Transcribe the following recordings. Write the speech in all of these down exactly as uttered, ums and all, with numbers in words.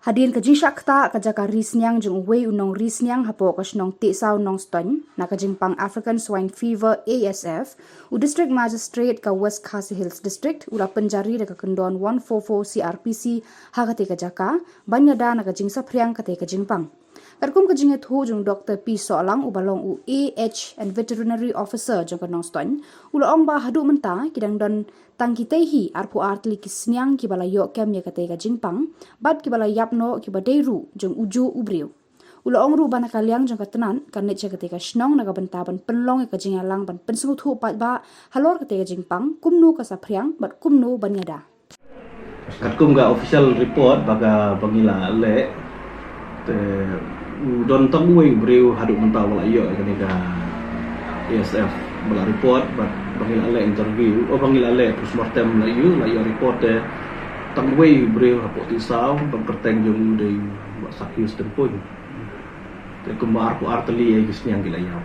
Hadien ka jingshah ktah ka jaka ri sniang jong uwei u nong ri sniang hapoh ka shnong Tehsaw Nongstoiñ na ka jingpang African Swine Fever A S F, u District Magistrate ka West Khasi Hills District u la pynjari da ka kyndon one four four C R P C ha katei ka jaka ban ïada na ka jingsaphriang katei ka jingpang. Katkum ka jingïathuh jong u Doktor P Sohlang uba long u A H and Veterinary Officer jong ka Nongstoiñ, u la ong ba haduh mynta ki dang don tang kitei hi arphew ar tylli ki sniang kiba la ïoh kem ïa katei ka jingpang bad kiba la ïap noh kiba dei ruh jong ujuh u briew. U la ong ruh ba na ka liang jong ka tnat kan leit sha katei ka shnong na ka bynta ban pynlong ïa ka jingïalang ban pynsngewthuh paidbah halor katei ka jingpang kumno ka saphriang bad kumno ban ïada. Katkum ka official report ba ka ba ngi la leh, te u don tang uwei u briew haduh mynta ba la ïoh ïa kane ka A S F ba la report, ba ba ngi la leh interview, oh, ba ngi la leh postmortem, la ïoh la ïoh report te tang uwei u briew hapoh Tehsaw ba kyrteng jong u dei Bah Sakius Tympuiñ. Te kumba arphew ar tylli ïa ki sniang ki la ïap.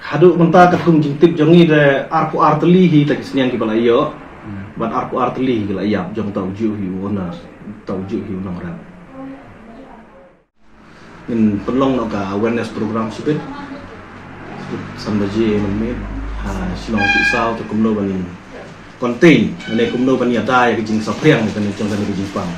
Haduh mynta katkum jingtip jong ngi te arphew ar tylli hi ta ki sniang kiba la ïoh. Bad arphew ar tylli hi ki la ïap jong ta ujuh hi u owner, ta ujuh hi u nongrep. Ngin pynlong noh ka awareness program shibit. San baje mynmiet ha shnong Tehsaw te kumno ban contain ne kumno ban ïada ïa ka jingsaphriang ïa kane jong kane ka jingpang.